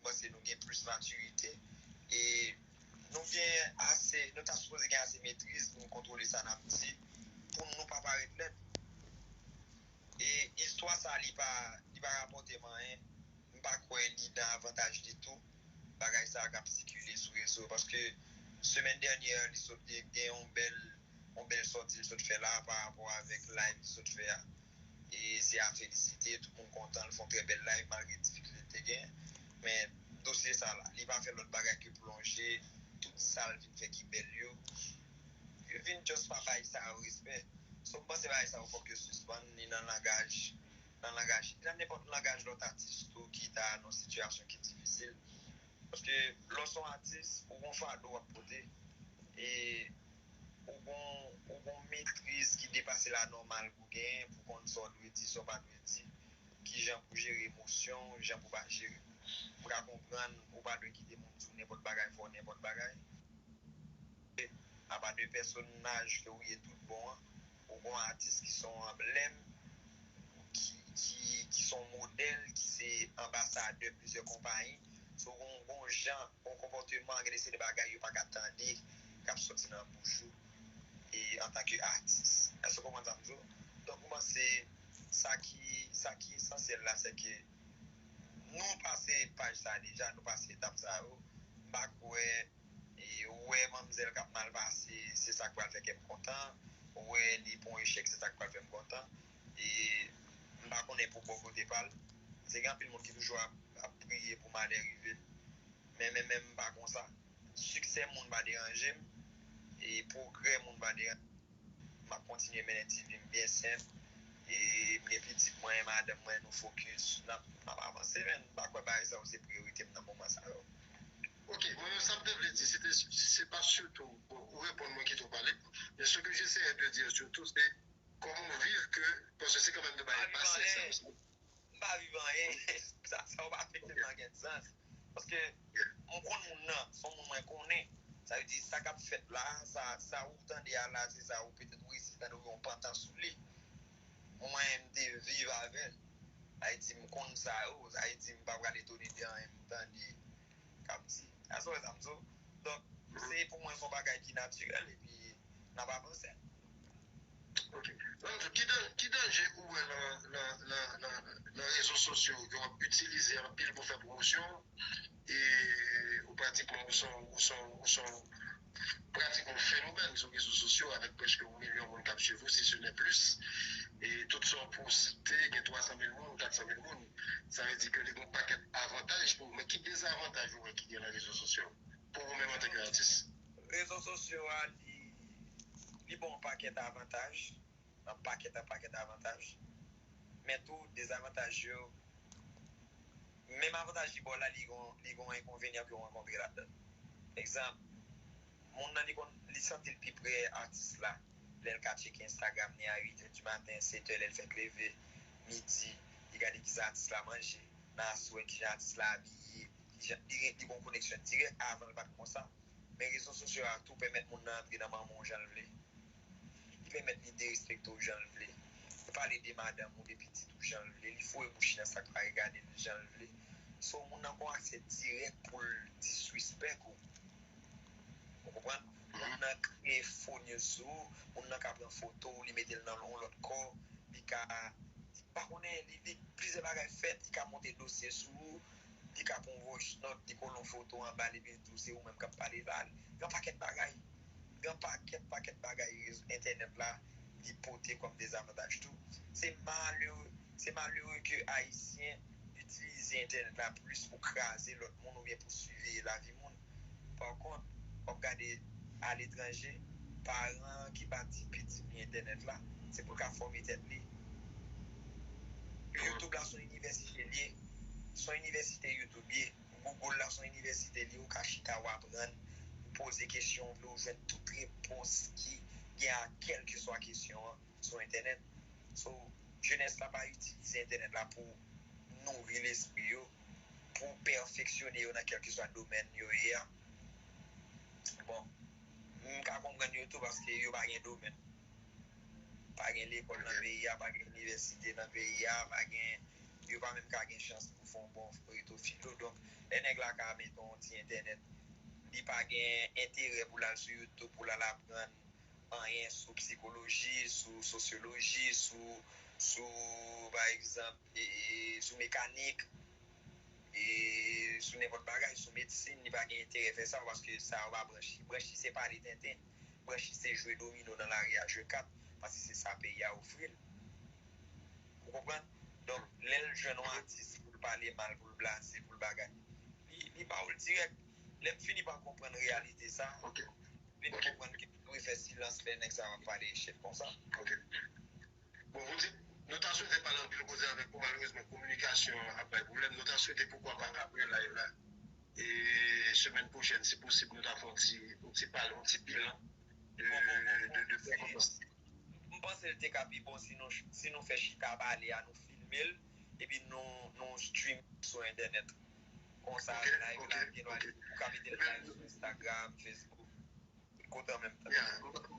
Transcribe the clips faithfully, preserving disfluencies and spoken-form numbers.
panse nou gen plis matirite e nou gen ase, nou ta sipoze gen ase metriz pou nou kontwole sa n ap di, pou nou pa parèt lèd. E istwa sa, li pa, li pa rapòte m anyen. M pa kwè li nan avantaj ditou, bagay sa k ap sikile sou rezo, paske semèn dènyè, li sot gen yon bèl, yon bèl sòti li sot fè la pa rapò avèk live li sot fè a. E se a felisite, tout moun kontan, li fè yon trè bèl live malgre difikilte l te gen. Men dosye sa la, li pa fè lòt bagay ke plonje tout sa l vin fè ki bèl yo. Yo vin just pa bay sa yo respè. So, m panse bagay sa yo fòk yo sispann, ni nan langaj, nan langaj, nan nenpòt langaj lòt atis tou ki ta nan sitiyasyon ki difisil. Paske lè w se yon atis, ou gon fado w ap pote. E ou gon, ou gon metriz ki depase la nòmal pou genyen, pou konn sa w dwe di, sa w pa dwe di, ki jan pou jere emosyon w, jan pou pa jere. M ka konprann ou pa dwe kite moun di w nenpòt bagay, fè w nenpòt bagay. Apa de pèsonaj ke w ye tout bon an, ou gon atis ki se yon anblèm, ki, ki, ki se yon modèl, ki se anbasadè plizyè konpayi. So, gon, gon jan, gon konpòteman, gen de se de bagay yo pa ka tande k ap sòti nan bouch ou e antanke atis. Èske w konprann sa m di w? Donk, m panse sa ki, sa ki esansyèl la, se ke nou pase paj sa deja, nou pase etap sa yo. M pa kwè, e, ou wè manmzèl k ap mal pase, se sa k pral fè kè m kontan. Ou wè li pran echèk, se sa k pral fè m kontan. E m pa konnen pou bò kote pa l. Se gen anpil moun ki toujou ap, ap priye pou malè rive l. Men, men, men m pa konsa. Siksè moun pa deranje m. E pwogrè moun pa deranje m. M ap kontinye mennen ti vi m byen senp. E m gen pitit mwen, madanm mwen, nou fokis. N ap, n ap avanse, men m pa kwè bagay sa yo se priyorite m nan moman sa yo. Ok, mwen menm sa m te vle di, se te, se pa sitou, bon, ou reponn mwen kite w pale, men ce que j'essayais de dire surtout, se kòman w viv ke, paske se kanmenm de bagay pase, sa. M pa viv anyen. Sa, sa yo pa afekte m nan gen sans. Paske m konn moun nan, se yon moun mwen konnen. Sa vle di, sa k ap fèt la, sa, sa ou tande a la, se sa ou petèt ou resi tande ou gen yon pantan sou li. Mwen, m te viv avè l. Sa vle di, m konn sa yo. Sa vle di, m pa pral etone de anyen m tande k ap di. Èske w wè sa m di w? Donk, se pou mwen, se yon bagay ki natirèl, epi n ap avanse. Ok. Lanzo, ki, dan, ki danje ou wè nan, nan, nan, nan, nan rezo sosyo ke w ap itilize anpil pou fè pwomosyon? E ou pratikman, ou se yon, ou se yon, ou se yon, pratikman yon fenomèn sou rezo sosyo avèk prèske yon milyon moun k ap swiv ou, si se nè plis. E tout sa w poste, gen twa san mil moun, kat san mil moun. Sa vle di ke li gen yon pakèt avantaj pou ou. Men ki dezavantaj ou wè ki gen nan rezo sosyo pou ou menm antanke atis? Rezo sosyo a, li, li ba w yon pakèt avantaj, yon pakèt, yon pakèt avantaj. Men tou, dezavantaj yo, menm avantaj li ba w la, li gon, li gon enkonvenyan ke w rankontre ladan l. Egzanp, moun nan li konn, li santi l pi pre atis la lè l ka tcheke Instagram ni a uit è di maten, sèt è lè l fèk leve, midi, li gade kisa atis la manje, nan aswè kijan atis la abiye, kijan, li, li gon koneksyon dirèk, avan l pa t konsa. Men rezo sosyo a tou pèmèt moun nan antre nan manman w jan l vle. Li pèmèt li derespekte w jan l vle. Li pale de madanm ou, de pitit ou jan l vle. Li foure bouch li nan sa k pa regade l jan l vle. So, moun nan gon aksè dirèk pou l disrespect ou. Ou konprann? Moun nan kreye fo news sou ou, moun nan ka pran foto w, li mete l nan yon lòt kò, li ka, li pa konnen, li, li, plizyè bagay fèt, li ka monte dosye sou ou, li ka pran yon voice note, li kole yon foto anba l epi l di w se ou menm k ap pale la. Gen yon pakèt bagay. Gen yon pakèt, pakèt bagay rezo entènèt la li pote kòm dezavantaj tou. Se malere, se malere ke Ayisyen itilize entènèt la plis pou kraze lòt moun oubyen pou siveye lavi moun. Pa kont, w ap gade aletranje, paran an ki pa di pitit li entènèt la, se pou l ka fòme tèt li. YouTube la se yon inivèsite l ye. Se yon inivèsite YouTube ye. Google la se yon inivèsite l ye. Ou ka chita, w aprann, ou poze kesyon w vle, ou jwenn tout repons ki gen a kèlkeswa kesyon an sou entènèt. So, jenès la pa itilize entènèt la pou nouri lespri yo, pou pèfeksyone yo nan kèlkeswa domèn yo ye a. Bon, m ka konprann yo tou paske yo pa gen domèn. Pa gen lekòl nan peyi a, pa gen inivèsite nan peyi a, pa gen yo pa menm ka gen chans pou fè yon bon reto filo. Donk, lè nèg la ka met yon ti entènèt, li pa gen enterè pou l al sou YouTube, pou l al aprann anyen sou psikoloji, sou sosyoloji, sou, sou, pa egzanp, e, e, sou mekanik, e, sou nenpòt bagay, sou medsin, li pa gen enterè fè sa, paske sa yo pa branch li. Branch li se pale tenten, branch li se jwe domino nan lari a, jwe kat, paske se sa peyi a ofri l. Ou konprann? Donk, lè l jwenn yon atis pou l pale mal, pou l blaze, pou l bagay, li, li ba w l dirèk. Lè m fini pa konprann reyalite sa, m vin konprann ke m dwe fè silans lè nèg sa ap pale shit konsa. Bon, ou di, nou ta swete pale anpil koze avèk ou, malerezman, kominikasyon an ap bay pwoblèm. Nou ta swete, poukwa pa, apre live la, e semèn pwochèn, si posib, nou ta fè yon ti, yon ti pale, yon ti bilan de, de, de pèfòmans. M panse l te ka pi bon si nou, si nou fè chita pale a, nou filme l, epi nou, nou stream sou entènèt. Konsa, live la, gen dwa, ou ka mete l live sou Instagram, Facebook, tout kote an menm tan.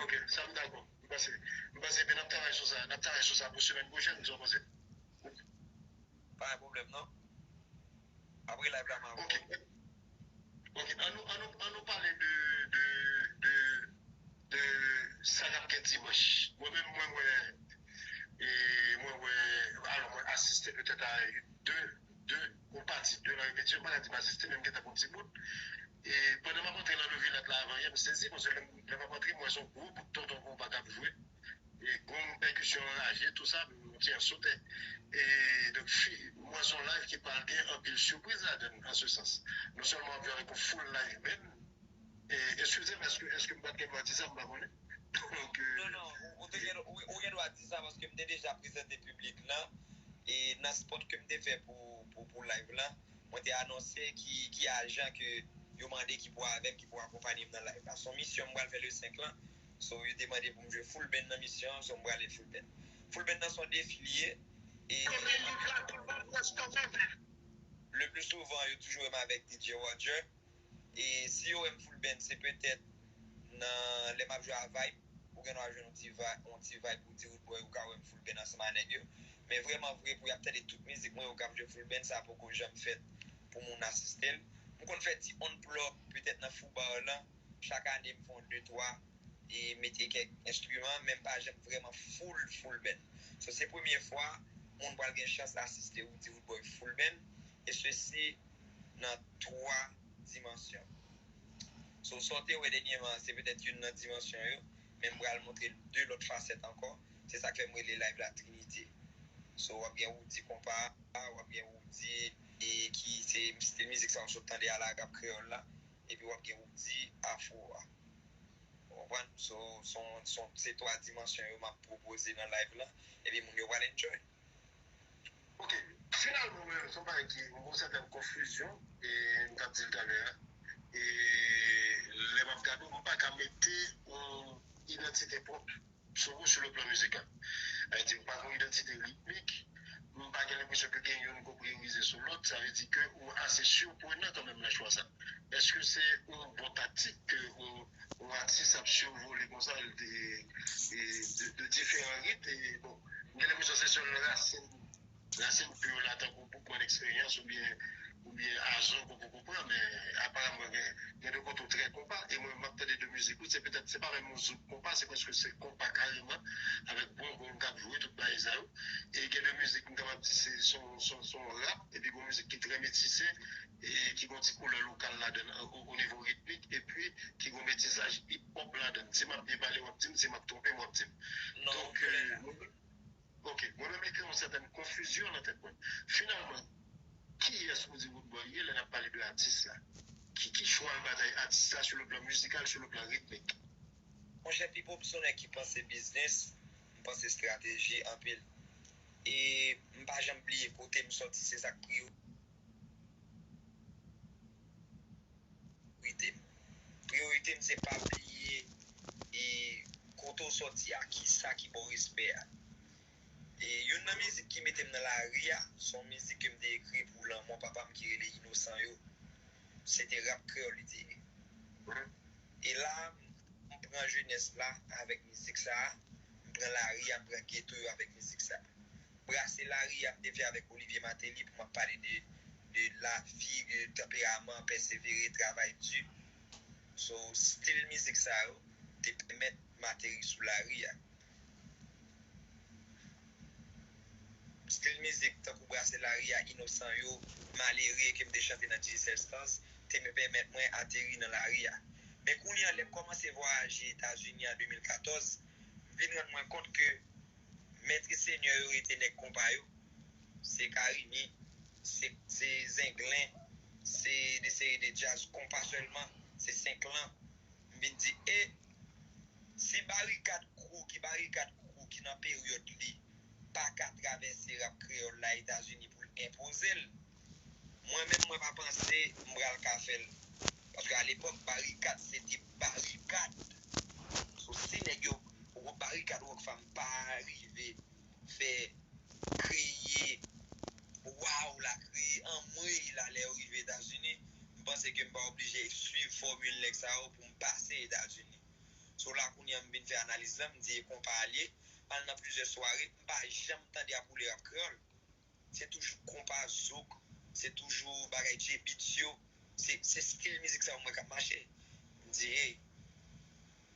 Ok, sa m dakò. M panse, m panse ke n ap travay sou sa, n ap travay sou sa pou semèn pwochèn, sa w panse? Pa gen pwoblèm, non. Apre live la, m a voye. Ok, an nou, an nou, an nou pale de, de, de, de sa k ap gen dimanch. Mwen menm, mwen wè, e, mwen wè, alò, mwen asiste petèt a de, de, yon pati de la repetition, m pa ka di m asiste, men m gentan pran yon ti bout. E pandan m ap antre nan Nouvèl An la avan yè, m sezi, paske lè m, lè m ap antre, m wè se yon gwo bout tonton konpa k ap jwe. E gong, pèkisyon anraje, tou sa, m ti an sote. E donk, fi, mwen se yon live ki pral gen anpil sipriz ladan l, an se sans. Non sèlman w ap jwe avèk yon full live band, e, eskize m, èske, èske m pa t gen dwa di sa, m pa konnen. Donk, euh, Non, non, ou, ou te gen, ou, ou gen dwa di sa paske m te deja prezante piblik lan e nan spot ke m te fè pou, pou, pou live lan, mwen te anonse ki, ki ajan ke yo mande ki pou avè m, ki pou akonpanye m nan live la. Se yon misyon m pral fè le senk lan. So, yo te mande pou m jwe full band nan misyon an, so m prale full band. Full band nan se yon defi li ye. E le pli souvan, yo toujou wè m avèk D J Roger. E si yo wè m full band, se petèt nan lè m ap jwe a vibe, ou gen dwa jwenn yon ti vibe, yon ti vibe pou di Roodboy, ou ka wè m full band ansanm a nèg yo. Men vrèman vre, pou y ap tande tout mizik mwen yo k ap jwe full band, sa poko janm fèt pou moun asiste l. M konn fè ti on plug petèt nan Fou Bar lan. Chak ane, m fè yon de twa e mete kèk enstriman, men m pa janm vrèman full, full band. So, se premye fwa moun pral gen chans asiste Roody Roodboy full band, e sesi nan twa dimansyon. So, sa w te wè dènyèman an, se petèt youn nan dimansyon yo, men m pral montre de lòt fasèt ankò. Se sa k fè m rele live la Trinite. So, w ap gen Roody konpa, w ap gen Roody e ki se stil mizik sa w sot tande a la, rap kreyòl la, epi w ap gen Roody afro a. Ou konprann? So, se yon, se yon, se twa dimansyon yo m ap pwopoze nan live lan, epi moun yo pral enjoy. Ok. Finalman, mwen, se yon bagay ki, mwen gen yon sètèn konfizyon, e m t ap di l talè a, e lè m ap gade w, mwen pa ka mete yon idantite pwòp sou ou sou le plan mizikal. Sa vle di, ou pa gen yon idantite ritmik, m pa gen lenpresyon ke gen youn k ap priyorize sou lòt, sa vle di ke ou ase siprenan kanmenm nan chwa sa. Èske se yon bon taktik ke yon, yon atis ap sivole konsa, de, de, de diferan rit, e bon, m gen lenpresyon se sèl rasin, rasin pi yo la tankou pou pran eksperyans oubyen, oubyen azon pou poko pran, men aparaman gen, gen de kote w trè konpa, e mwen m ap tande de mizik ou, se petèt, se pa menm yon zouk konpa, se prèske se konpa kareman, avèk bon gong k ap jwe, tout bagay sa yo. E gen de mizik m kapab di se, se yon, se yon, se yon rap, epi gen yon mizik ki trè metise, e ki gen yon ti koulè lokal ladan l, o, o nivo ritmik, epi ki gen yon metisaj hip hop ladan l. Si m ap byen pale, w ap di m, si m ap twonpe m, w ap di m. Donk, euh, mwen, ok, mwen menm li kreye yon sètèn konfizyon nan tèt mwen. Finalman, kiyès Roody Roodboy ye lè n ap pale de atis la? Ki, ki chwa l batay atis la sou le plan mizikal, sou le plan ritmik? Monchè, pipo m se yon nèg ki panse biznis, m panse estrateji anpil. E m pa janm bliye kote m sòti, se sa k priyo priyorite m. Priyorite m se pa bliye e kote w sòti a, kisa ki ba w respè a. E youn nan mizik ki mete m nan lari a, se yon mizik ke m te ekri pou lanmò papa m ki rele Inosan yo. Se te rap kreyòl li te ye. E la, m pran jenès la avèk mizik sa a, m pran lari a, m pran geto yo avèk mizik sa a. Brase Lari a, m te fè avèk Olivier Martelly pou m ap pale de, de lavi, de tanperaman, pèsevere, travay di. So, stil mizik sa yo te pèmèt m ateri sou lari a. Stil mizik tankou Brase Lari a, Inosan yo, Malere ke m te chante nan G S L Stars, te pèmèt mwen ateri nan lari a. Men kounye a, lè m kòmanse vwayaje Etazini an de mil katòz, m vin rann mwen kont ke Mèt e senyè yo rete nèg konpa yo. Se Carimi, se, se Zenglen, se de seri de djaz konpa sèlman, se senk lan. M vin di, e, si Barikad Crew, ki Barikad Crew ki nan peryòd li, pa ka travèse rap kreyòl la Etazini pou l enpoze l, mwen menm, mwen pa panse m pral ka fè l. Paske alepòk, Barikad, se te Barikad. So, si nèg yo, Barikad Rockfam pa rive fè, kreye, waw la, kreye anmwey la lè yo rive Etazini, m panse ke m pa oblije swiv fòmil nèg sa yo pou m pase Etazini. So, la kounye a m vin fè analiz lan, m di e konpa a l ye, m al nan plizyè sware, m pa janm tande ap woule rap kreyòl. Se toujou konpa, zouk, se toujou bagay J-Beatz yo, se, se stil mizik sa yo m wè k ap mache. M di, hey,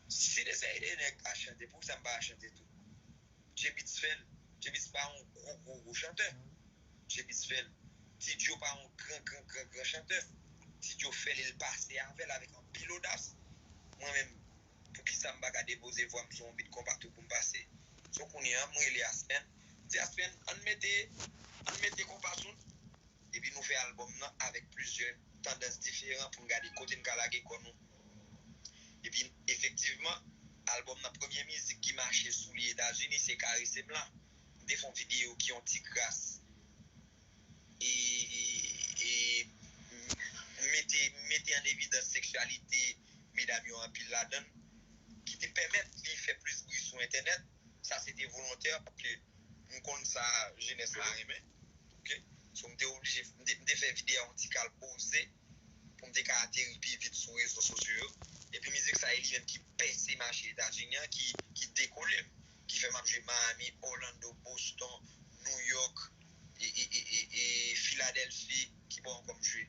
si de seri de nèg ka chante, poukisa m pa ka chante tou? J-Beatz fè l. J-Beatz pa yon gwo, gwo, gwo chantè. J-Beatz fè l. Ti Djo pa yon gran, gran, gran, gran chantè. Ti Djo fè l e l pase avè l avèk anpil odas. Mwen menm, poukisa m pa ka depoze vwa m sou yon bit konpa tou pou m pase? So kounye a, m rele Aspen. M di Aspen, ann mete, ann mete konpa sou n. Epi nou fè albòm nan avèk plizyè tandans diferan pou n gade kote n ka lage kò nou. Epi, efektivman, albòm nan, premye mizik ki mache sou li Etazini, se Karese M La. M te fè yon videyo ki yon ti kras e, e mete, mete an evidans seksyalite medam yo anpil ladan l, ki te pèmèt li fè plis bri sou entènèt. Sa se te volontè, paske m konn sa jenès la renmen. Oke? So, m te oblije, m te, m te fè videyo a yon ti kal poze pou m te ka ateri pi vit sou rezo sosyo yo. Epi mizik sa e li menm ki pèse mache Etazini an, ki, ki dekole m, ki fè m ap jwe Miami, Orlando, Boston, New York, e, e, e, e, e Philadelphia, ki bò ankò m jwe?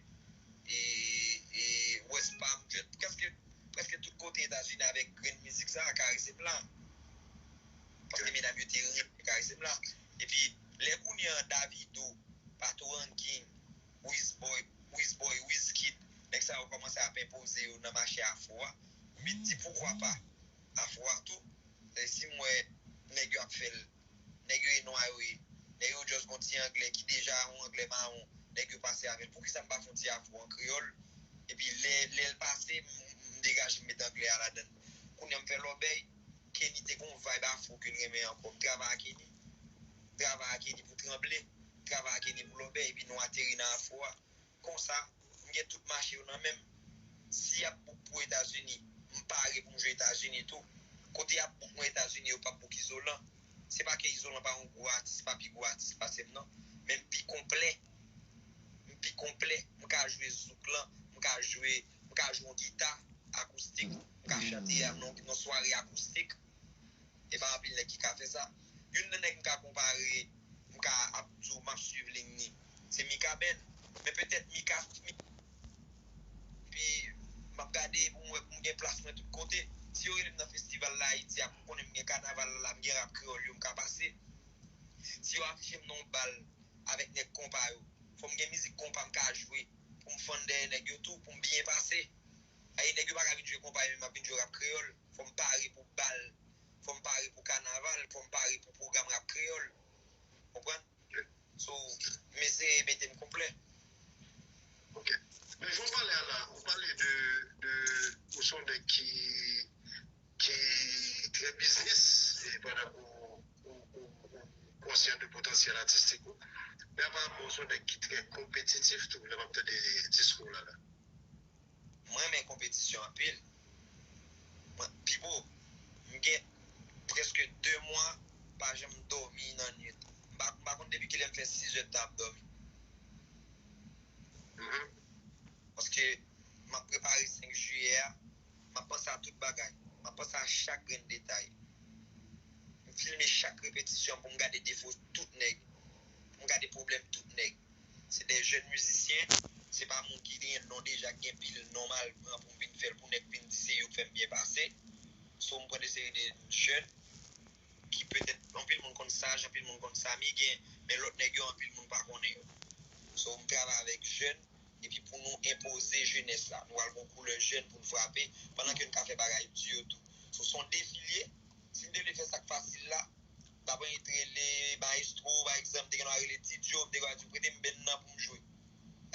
E, e West Palm, m jwe prèske, prèske tout kote Etazini avèk grenn mizik sa, Karese M La. Paske medam yo te renmen Karese M La. Epi, lè kounye a Davido, Pato Ranking, Wizboy, Wizboy, Wizkid, nèg sa yo kòmanse ap enpoze yo nan mache afro a. M vin di, poukwa pa afro a tou? E si m wè nèg yo ap fè l, nèg yo e nwa yo ye, nèg yo just gon ti anglè ki deja yon anglè mawon, nèg yo pase avè l. Poukisa m pa fè yon ti afro an kreyòl? Epi lè, lè l pase, m, m degaje m met anglè a ladan l. Kounye a m fè lòbèy, Kenny te gon vibe afro ke l renmen ankò. M travay a Kenny. M travay a Kenny pou Tranble. M travay a Kenny pou lòbèy. Epi nou ateri nan afro a. Konsa, m gen tout mache yo nan men m. Si y ap book pou Etazini, m pare pou m jwe Etazini tou. Kote y ap book mwen Etazini, yo p ap book Izolan. Se pa ke Izolan pa yon gwo atis, pa pi gwo atis pase m non. Men m pi konplè. M pi konplè. M ka jwe zouk lan, m ka jwe, m ka jwe yon gita akoustik, m ka chante a nan, nan sware akoustik. E pa anpil nèg ki ka fè sa. Youn nan nèg m ka konpare, m ka ap di w m ap swiv liy li, se Mikaben. Men petèt Mika, epi m ap gade pou m wè pou m gen plas mwen tout kote. Si yo rele m nan festival la Ayiti a, pou m konnen m gen kanaval la, m gen rap kreyòl yo m ka pase. Si yo affiche m nan yon bal avèk nèg konpa yo, fò m gen mizik konpa m ka jwe pou m fann dèyè nèg yo tou, pou m byen pase. Ay, nèg yo pa ka vin jwe konpa yo, men m ap vin jwe rap kreyòl. Fò m pare pou bal, fò m pare pou kanaval, fò m pare pou pwogram rap kreyòl. Konprann? So, m eseye mete m konplè. Ok. Men jan w pale a la, ou pale de, de, ou se yon nèg ki, ki trè biznis, e pandan ke w, ou, ou, ou konsyan de potansyèl atistik ou. Men aparamman, ou se yon nèg ki trè konpetitif tou, lè m ap tande diskou w la la. Mwen renmen konpetisyon anpil. Mwen, Pipo, m gen prèske de mwa pa janm dòmi nan nuit. M pa, m pa konn depi kilè m fè sis èdtan ap dòmi. Paske m ap prepare senk jiyè a, m ap panse a tout bagay. M ap panse a chak grenn detay. M filme chak repetisyon pou m gade defo tout nèg. gade pwoblèm tout nèg. Se de jèn mizisyen, se pa moun ki gen non deja, ki gen pil non m al pran pou m vin fè l pou nèg vin di se yo k fè m byen pase. So, m pran de seri de jèn ki petèt anpil moun konn Saj, anpil moun konn Samy, gen, men lòt nèg yo, anpil moun pa konnen yo. So, m travay avèk jèn, epi pou nou enpoze jenès la. Nou al gon koulè jèn pou n frape, pandan ke n ka fè bagay di yo tou. So, se yon defi l ye. Si n te vle fè sa k fasil la, m t ap antre rele mayestwo, pa egzanp, te gen dwa rele Ti Djo, m te ka di, "Prete m band nan pou m jwe."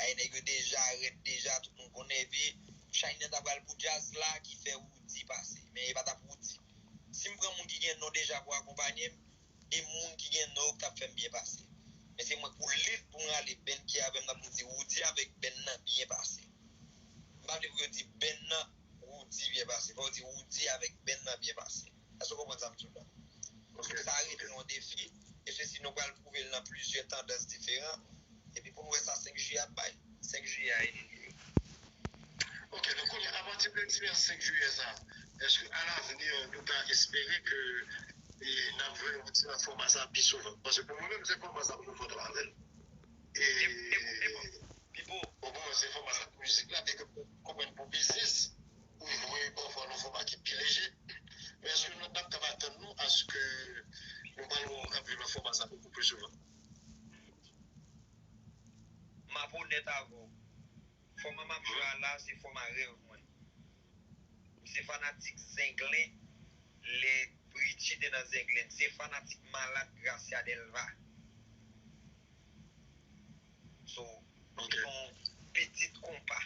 Ay, nèg yo deja rèd, deja, tout moun konnen, epi Shine nan ta pral pou djaz la, ki fè Roody pase. Men e pa t ap Roody. Si m pran moun ki gen non deja pou akonpanye m, e moun ki gen non yo k t ap fè m byen pase. Men se mwen k pou lit pou m rale band ki avè m nan pou m di Roody avèk band nan byen pase. M pa vle pou yo di band nan Roody byen pase. Fò yo di Roody avèk band nan byen pase. Èske w konprann sa m di w la? Sa rete yon defi. E se si nou pral pwouve l nan plizyè tandans diferan. Epi pou n wè sa senk jiyè ap bay. Senk jiyè a e li ye. Ok, donk kounye a, apati de eksperyans senk jiyè sa, èske alavni nou ka espere ke e, n ap jwe yon ti nan fòma sa pi souvan? Paske pou mwen menm, se fòma sa pou nou fè travay. E, Pipo, bon, pou mwen, se fòma sa pou mizik la, byen ke pou konprann pou biznis, pou jwe pafwa nan fòma ki pi leje. Men èske nou, n ap kab atann nou aske nou pral wè w k ap jwe nan fòma sa bokou pi souvan? M ap onèt avè w. Fòma m ap jwe a la, se fòma rèv mwen. M se fanatik Zenglen, lè Richie te nan Zenglen. M se fanatik malad Gracia Delva. So, m se yon pitit konpa.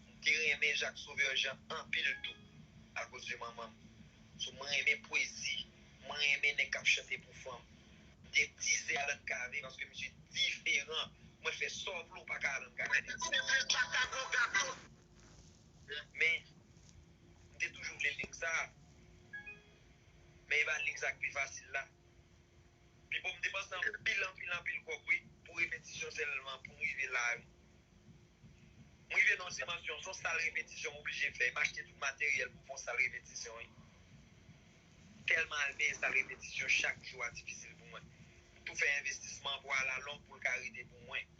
M te renmen Jacques Sauveur Jean anpil tou, akoz de manman m. So, mwen renmen pwezi, mwen renmen nèg k ap chante pou fanm. M te tize Alan Cavé paske misye diferan. Mwen fè sa w vle, w pa ka Alan Cavé. Men, m te toujou vle lig sa. Men e pa lig sa k pi fasil la. Pipo, m depanse anpil, anpil, anpil kòb, wi, pou repetisyon sèlman, pou m rive la, wi. M rive nan yon dimansyon, se yon sal repetisyon m oblije fè. M achte tout materyèl pou fè yon sal repetisyon, wi. Tèlman al peye sal repetisyon chak jou a difisil pou mwen. M tou fè envestisman pou alalong pou l ka rete pou mwen.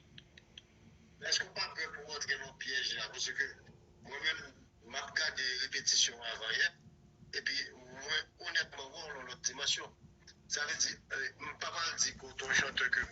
Èske w pa pè pou w antre nan pyèj la? Paske mwen menm, m ap gade repetisyon avan yè, epi mwen onètman wè w nan lòt dimansyon. Sa vle di, m pa pral di ke w te yon chantè ke